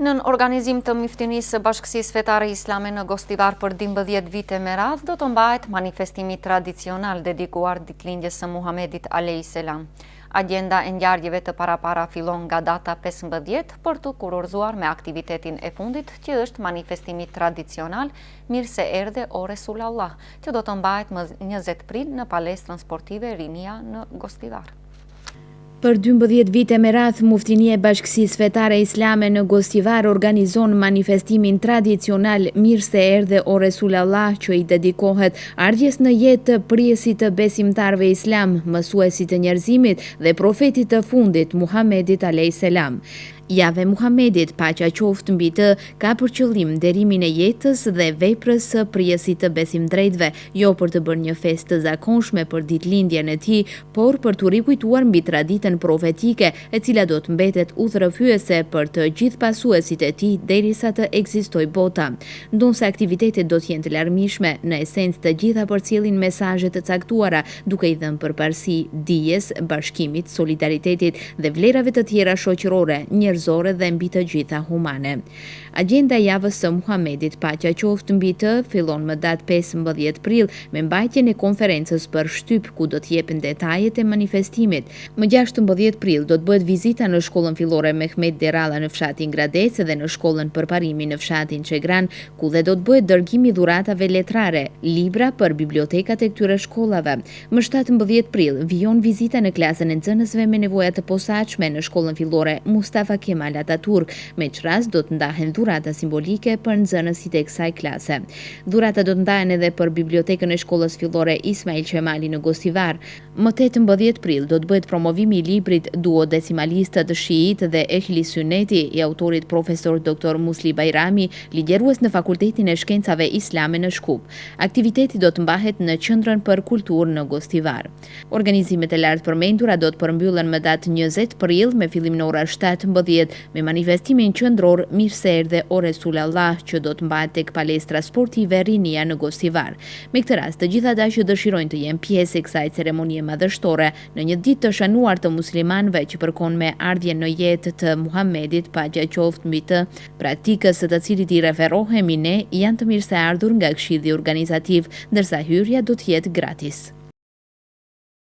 Nën organizim të Myftinisë së Bashkësisë Fetare Islame në Gostivar për 12 vite me radhë do të mbahet manifestimi tradicional dedikuar ditëlindjes së Muhamedit alejhi selam. Agjenda e ngjarjeve të parapara fillon nga data 15 për t'u kurorëzuar me aktivitetin e fundit që është manifestimi tradicional Mirë se erdhe o Resulallah, që do të mbahet më 20 prill në palestrën sportive Rinia në Gostivar. Për 12 vite me radhë, Muftinia e Bashkësisë Fetare Islame në Gostivar organizon manifestimin tradicional Mirë se erdhe o Resulallah që i dedikohet ardhjes në jetë të prijësit të besimtarëve islam, mësuesit të njerëzimit dhe profetit të fundit, Muhamedit alejhi selam. Java e Muhamedit, paqja qoftë mbi të, ka për qëllim nderimin e jetës dhe veprës së prijësit të besimdrejtëve, jo për të bërë një festë të zakonshme për ditëlindjen e tij, por për t'u rikujtuar mbi traditën profetike, e cila do të mbetet udhërrëfyese për të gjithë pasuesit e tij derisa të ekzistojë bota. Ndonëse aktivitetet do të jenë të larmishme, në esencë të gjitha përcjellin mesazhe të caktuara, duke i dhënë përparësi dijes, bashkimit, solidaritetit dhe vlerave të tjera shoqërore, njerëzore dhe mbi të gjitha humane. Agjenda e javës së Muhamedit, paqja qoftë mbi të, fillon më datë 15 prill me mbajtjen e konferencës për shtyp ku do të jepen detajet e manifestimit. Më 16 prill do të bëhet vizita në shkollën fillore Mehmet Deralla në fshatin Gradec dhe në shkollën Përparimi në fshatin Çegran, ku dhe do të bëhet dërgimi i dhuratave letrare, libra për bibliotekat e këtyre shkollave. Më 17 prill, vijon vizita në klasën e nxënësve me nevoja të posaçme në shkollën fillore Mustafa Kemal Ataturk, me ç'rast do të ndahen dhurata simbolike për nxënësit e kësaj klase. Dhurata do të ndahen edhe për bibliotekën e shkollës fillore Ismail Qemali në Gostivar. Më 18 prill do të bëhet promovimi i librit Duodecimalistët Shiitë dhe Ehli Syneti i autorit Profesor Doktor Musli Bajrami, ligjërues në Fakultetin e Shkencave Islame në Shkup. Aktiviteti do të mbahet në Qendrën për Kulturë në Gostivar. Organizimet e lartpërmendura do të përmbyllen më datë 20 prill me fillim në ora 17 me manifestimin qendror Mirë se erdhe o Resulallah që do të mbahet tek palestra sportive Rinia në Gostivar. Me këtë rast, të gjithë ata që dëshirojnë të jenë pjesë e kësaj ceremonie madhështore, në një ditë të shënuar të muslimanëve që përkon me ardhjen në jetë të Muhamedit, paqja qoftë mbi të, praktikës së të cilit i referohemi ne, janë të mirëseardhur nga Këshilli Organizativ, ndërsa hyrja do të jetë gratis.